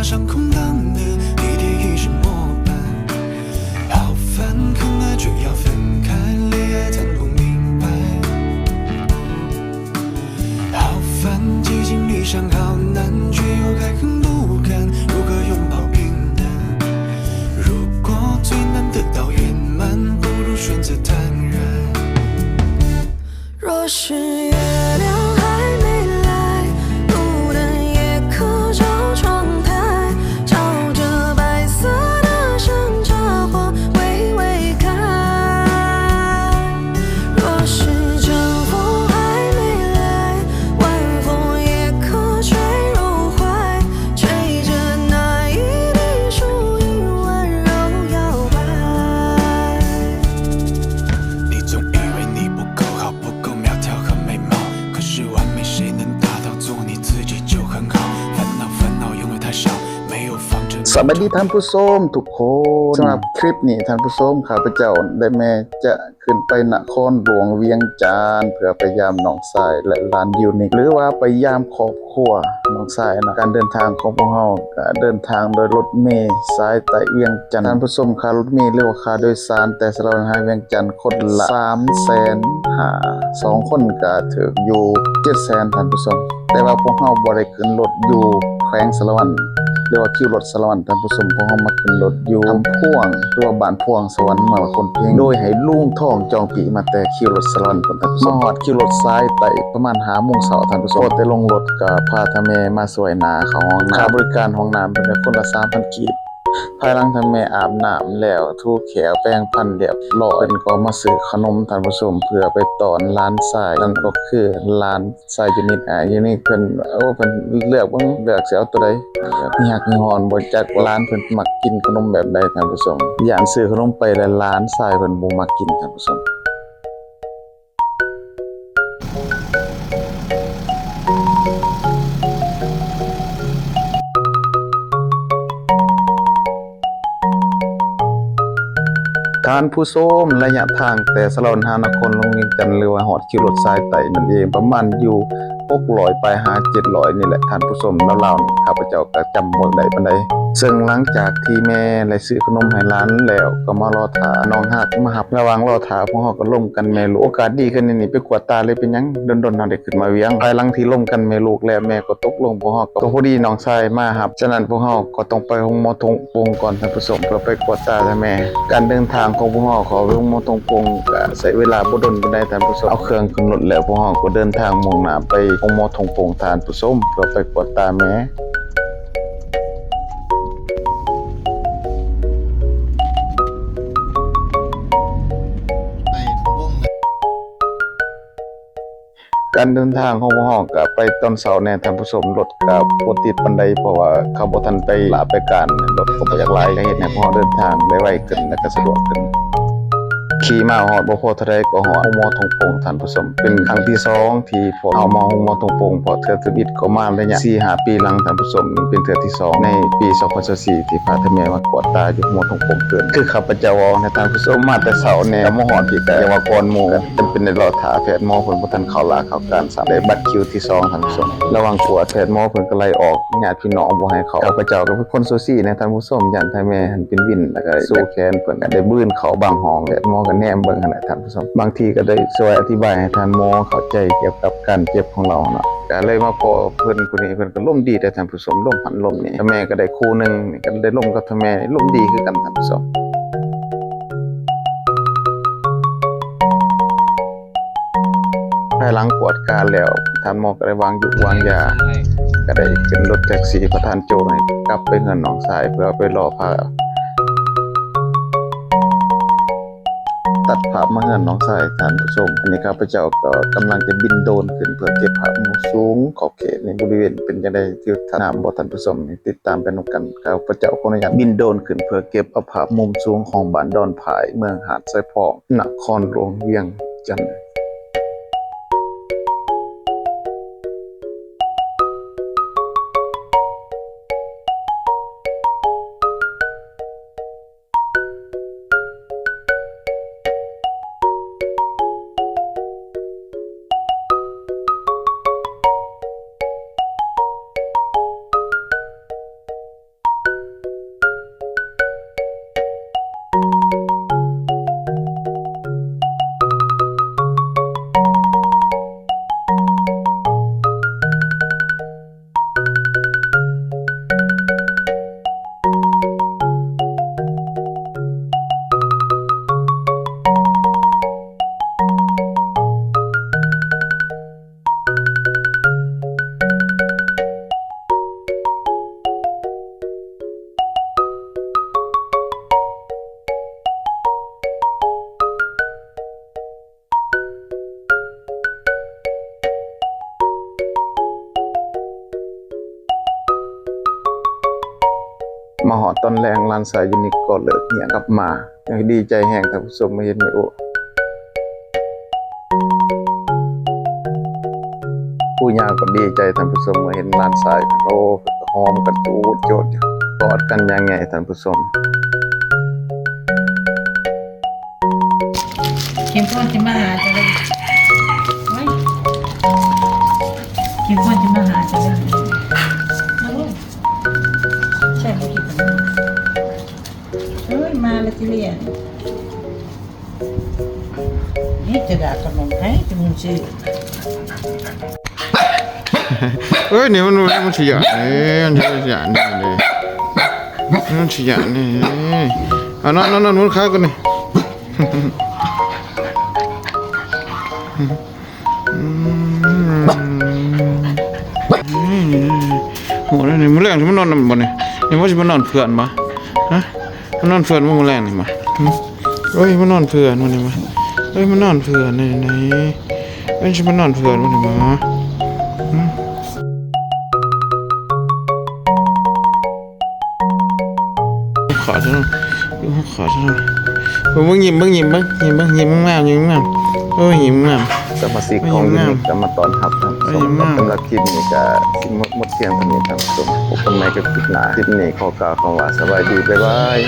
掌控当你，你的一生模板。好烦，可爱就要分开，恋爱谈不明白。好烦，激情遇上好难，却又开始不甘，如何拥抱平淡？如果最难得到圆满，不如选择坦然。 若是月亮还没来，路灯也可照窗台，照着白色的山茶花娓娓开。若是春风还没来，晚风也可吹入怀，吹着那一滴树影温柔摇摆。你总以为你不够好， 不够苗条和美貌，可是完美谁能达到？做你自己就很好，烦恼烦恼永远太少，没有房车。 ສະບາຍດີທ່ານຜູ້ຊົມທຸກຄົນ. ສຳລັບຄລິບນີ້ທ່ານຜູ້ຊົມ ຂ້າພະເຈົ້າ ແລະ ແມ່ຈະຂຶ້ນໄປນະຄອນຫຼວງວຽງຈັນ ເພື່ອໄປຢາມນ້ອງຊາຍ ແລະ ຫຼານຢູນິກ ຫຼືວ່າໄປຢາມຄອບຄົວນ້ອງຊາຍເນາະ. ການເດີນທາງຂອງພວກເຮົາກະເດີນທາງໂດຍລົດເມສາຍໃຕ້ວຽງຈັນ. ທ່ານຜູ້ຊົມ ຄ່າລົດເມ ຫຼືວ່າຄ່າໂດຍສານແຕ່ສາລະວັນຫາວຽງຈັນ ຄົນລະສາມແສນຫ້າ ສອງຄົນກະຖືກຢູ່ເຈັດແສນ ທ່ານຜູ້ຊົມ. ແຕ່ວ່າພວກເຮົາບໍ່ໄດ້ຂຶ້ນລົດຢູ່ແຂວງສາລະວັນ ຫຼືວ່າຄິວລົດສາລະວັນ ທ່ານຜູ້ຊົມ. ພວກເຮົາມາຂຶ້ນລົດຢູ່ຄຳພວງ ຫຼືວ່າບ້ານພວງສະຫວັນ ເມືອງລະຄົນເພັງ ໂດຍໃຫ້ລຸງທອງຈອງປີ ມາແຕ່ຄິວລົດສາລະວັນພຸ້ນ ທ່ານຜູ້ຊົມ. ມາຮອດຄິວລົດສາຍໃຕ້ປະມານຫ້າໂມງເຊົ້າ ທ່ານຜູ້ຊົມ. ພໍແຕ່ລົງລົດກະພາທ່ານແມ່ມາຊ່ວຍນ້າເຂົ້າຫ້ອງນ້ຳ. ຄ່າບໍລິການຫ້ອງນ້ຳເພິ່ນກະຄົນລະສາມພັນກີບ. ພາຍຫຼັງທ່ານແມ່ອາບນ້ຳແລ້ວ ຖູແຂ້ວ ແປງຟັນລຽບລ້ອຍ ເພິ່ນກໍມາຊື້ຂະໜົມ ທ່ານຜູ້ຊົມ ເພື່ອໄປຕ້ອນຫຼານຊາຍ ນັ້ນກໍຄືຫຼານຊາຍຢູນິກ. ອາ ຢູນິກເພິ່ນ ໂອ້ ເພິ່ນເລືອກເບິ່ງ ເລືອກຊິເອົາໂຕໃດ ມີຮັກມີຮ້ອນບໍ່ຈັກ. ຫຼານເພິ່ນມັກກິນຂະໜົມແບບໃດ ທ່ານຜູ້ຊົມ? ຢ້ານຊື້ຂະໜົມໄປແລ້ວຫຼານຊາຍເພິ່ນບໍ່ມັກກິນ ທ່ານຜູ້ຊົມ. ທ່ານຜູ້ຊົມ ໄລຍະທາງແຕ່ສາລະວັນຫານະຄອນຫຼວງວຽງຈັນ ຫຼືວ່າຮອດຄິວລົດສາຍໃຕ້ນັ້ນເອງ ປະມານຢູ່ຫົກຮ້ອຍປາຍຫາເຈັດຮ້ອຍນີ້ແຫຼະ ທ່ານຜູ້ຊົມ. ລາວໆນີ້ ຂ້າພະເຈົ້າ ກໍຈຳບໍ່ໄດ້ປານໃດ. ເຊິ່ງຫຼັງຈາກທີ່ແມ່ໄດ້ຊື້ຂະໜົມໃຫ້ຫຼານແລ້ວ ກໍມາລໍຖ້ານ້ອງຮັກມາຮັບ. ລະຫວ່າງລໍຖ້າ ພວກເຮົາກໍລົມກັນແມ່ລູກ. ໂອກາດດີຄືນນີ້ ໄປກວດຕາເລີຍເປັນຫຍັງ ດົນໆເຮົາໄດ້ຂຶ້ນມາວຽງ. ພາຍຫຼັງທີ່ລົມກັນແມ່ລູກແລ້ວ ແມ່ກໍຕົກລົງ ພວກເຮົາກໍ ກໍພໍດີນ້ອງຊາຍມາຮັບ. ສະນັ້ນ ພວກເຮົາກໍຕ້ອງໄປໂຮງໝໍທົ່ງປົງກ່ອນ ທ່ານຜູ້ຊົມ ເພື່ອໄປກວດຕາໃຫ້ແມ່. ການເດີນທາງຂອງພວກເຮົາເຂົ້າໂຮງໝໍທົ່ງປົງ ກໍໃຊ້ເວລາບໍ່ດົນປານໃດ ທ່ານຜູ້ຊົມ. ເອົາເຄື່ອງຂຶ້ນລົດແລ້ວ ພວກເຮົາກໍເດີນທາງມຸ່ງໜ້າໄປໂຮງໝໍທົ່ງປົງ ທ່ານຜູ້ຊົມ ເພື່ອໄປກວດຕາແມ່. ການເດີນທາງຂອງພວກເຮົາກະໄປຕອນເຊົ້າແດ່ ທ່ານຜູ້ຊົມ. ລົດກະບໍ່ຕິດປານໃດ ເພາະວ່າເຂົາບໍ່ທັນໄປລາໄປການ ລົດກໍບໍ່ຢາກຫຼາຍ ກະເຮັດໃຫ້ພວກເຮົາເດີນທາງໄດ້ໄວຂຶ້ນ ແລະ ກະສະດວກຂຶ້ນ. ຂີ່ມາຮອດບໍ່ພໍເທົ່າໃດກໍຮອດໂຮງໝໍທົ່ງປົງ ທ່ານຜູ້ຊົມ. ເປັນຄັ້ງທີສອງທີ່ພວກເຮົາມາໂຮງໝໍທົ່ງປົງ ເພາະເທື່ອທຳອິດກໍມາໄລຍະສີ່ຫ້າປີຫຼັງ ທ່ານຜູ້ຊົມ. ນີ້ເປັນເທື່ອທີສອງໃນປີສອງພັນຊາວສີ່ ທີ່ພາທ່ານແມ່ມາກວດຕາຢູ່ໂຮງໝໍທົ່ງປົງຄືນ. ຄືຂ້າພະເຈົ້າເວົ້ານະ ທ່ານຜູ້ຊົມ, ມາແຕ່ເຊົ້າແດ່ ມາຮອດພີ້ກະຍັງວ່າກ່ອນໝູ່ ຈຳເປັນໄດ້ລໍຖ້າແພດໝໍເພິ່ນບໍ່ທັນເຂົ້າລາເຂົ້າການຊ້ຳ ໄດ້ບັດຄິວທີສອງ ທ່ານຜູ້ຊົມ. ລະຫວ່າງກວດ ແພດໝໍເພິ່ນກໍໄລ່ອອກ ຍາດພີ່ນ້ອງບໍ່ໃຫ້ເຂົ້າ. ຂ້າພະເຈົ້າກໍເປັນຄົນຊູຊີແດ່ ທ່ານຜູ້ຊົມ, ຢ້ານທ່ານແມ່ຫັ້ນເປັນວິນ ແລ້ວກໍສູ້ແຂນເພິ່ນ ໄດ້ບືນເຂົ້າບາງຫ້ອງ ແພດໝໍກໍແນມເບິ່ງຫັ້ນແຫຼະ ທ່ານຜູ້ຊົມ. ບາງທີກໍໄດ້ຊ່ວຍອະທິບາຍໃຫ້ທ່ານໝໍເຂົ້າໃຈກ່ຽວກັບການເຈັບຂອງລາວເນາະ. ກໍເລີຍມາພໍ້ເພິ່ນຜູ້ນີ້ ເພິ່ນກໍລົມດີເດ້ ທ່ານຜູ້ຊົມ, ລົມຫັ້ນລົມນີ້. ແມ່ກໍໄດ້ຄູ່ໜຶ່ງ ກໍໄດ້ລົມກັບທ່ານແມ່ ລົມດີຄືກັນ ທ່ານຜູ້ຊົມ. ພາຍຫຼັງກວດກາແລ້ວ ທ່ານໝໍກໍໄດ້ວາງຢູກວາງຢາ ກໍໄດ້ຂຶ້ນລົດແທັກຊີ ປະທານໂຈໃຫ້ກັບໄປເຮືອນນ້ອງຊາຍ ເພື່ອໄປລໍຖ້າ. ຕັດພາບມາເຮືອນນ້ອງຊາຍ ທ່ານຜູ້ຊົມ. ອັນນີ້ຂ້າພະເຈົ້າກໍກຳລັງຈະບິນໂດຣນຂຶ້ນ ເພື່ອເກັບພາບມຸມສູງຂອບເຂດໃນບໍລິເວນເປັນຈັ່ງໃດ ທີ່ທ່ານ້ຳບໍ່ ທ່ານຜູ້ຊົມ. ຕິດຕາມໄປນຳກັນ. ຂ້າພະເຈົ້າຂໍອະນຸຍາດບິນໂດຣນຂຶ້ນ ເພື່ອເກັບເອົາພາບມຸມສູງຂອງບ້ານດອນພາຍ ເມືອງຫາດຊາຍຟອງ ນະຄອນຫຼວງວຽງຈັນ. ສ ມາຮອດຕອນແລງ ຫຼານຊາຍຢູ່ນີ້ກໍເລີກຮຽນກັບມາ ຍັງດີໃຈແຮງທ່ານຜູ້ຊົມ ມາເຫັນແມ່ໂອ້. ຜູ້ຍ່າກໍດີໃຈທ່ານຜູ້ຊົມ ມາເຫັນຫຼານຊາຍ ໂອ້ ເພິ່ນກໍຫອມກັນຈູດໂຈດຢູ່ ກອດກັນຢ່າງໃຫຍ່ທ່ານຜູ້ຊົມ. ເຂັມພອນຈະມາຫາເຈົ້າເດີ ໂອ້ຍ ເຂັມພອນຈະມາຫາເຈົ້າເດີ ໂອ້ຍ ໃຊ່ບໍ່ຄິດ ເອີຍ ມາລະຊິລຽນ ນີ້ຈະດາຂະໜົມໃຜຈະມັນຊື້ ເອີຍ ນີ້ມັນ ມັນຊິຢາກນີ້ ມັນຊິຢາກນີ້ເດ້ ມັນຊິຢາກນີ້ ເອົາ ນອນ ນອນ ນອນ ໝູນຂາກ່ອນນີ້ ອືມ ໂອ້ ນີ້ ມື້ແລງຊິມານອນນຳບໍ່ນີ້ ນີ້ວ່າຊິມານອນເພື່ອນບໍ່ ຮະ ມານອນເພື່ອນບໍ່ມື້ແລງນີ້ມາ ຫຶ ເອີຍ ມານອນເພື່ອນບໍ່ນີ້ມາ ເອີຍ ມານອນເພື່ອນນີ້ ນີ້ ເອີຍ ຊິມານອນເພື່ອນບໍ່ນີ້ມາ ຫຶ. ຂາດເນາະ ຂາດເນາະ ເບິ່ງ ຍິ້ມ ເບິ່ງ ຍິ້ມ ເບິ່ງ ຍິ້ມ ເບິ່ງ ຍິ້ມງາມ ຍິ້ມງາມ ໂອ້ຍ ຍິ້ມງາມ ສະມາຊິກຂອງຢູນິກກໍມາຕ້ອນຮັບທ່ານຜູ້ຊົມ ສຳລັບຄລິບນີ້ກໍຊິໝົດ ໝົດພຽງເທົ່ານີ້ທ່ານຜູ້ຊົມ ພົບກັນໃໝ່ກັບຄລິບໜ້າ ຄລິບນີ້ຂໍກ່າວຄຳວ່າສະບາຍດີ ບາຍບາຍ.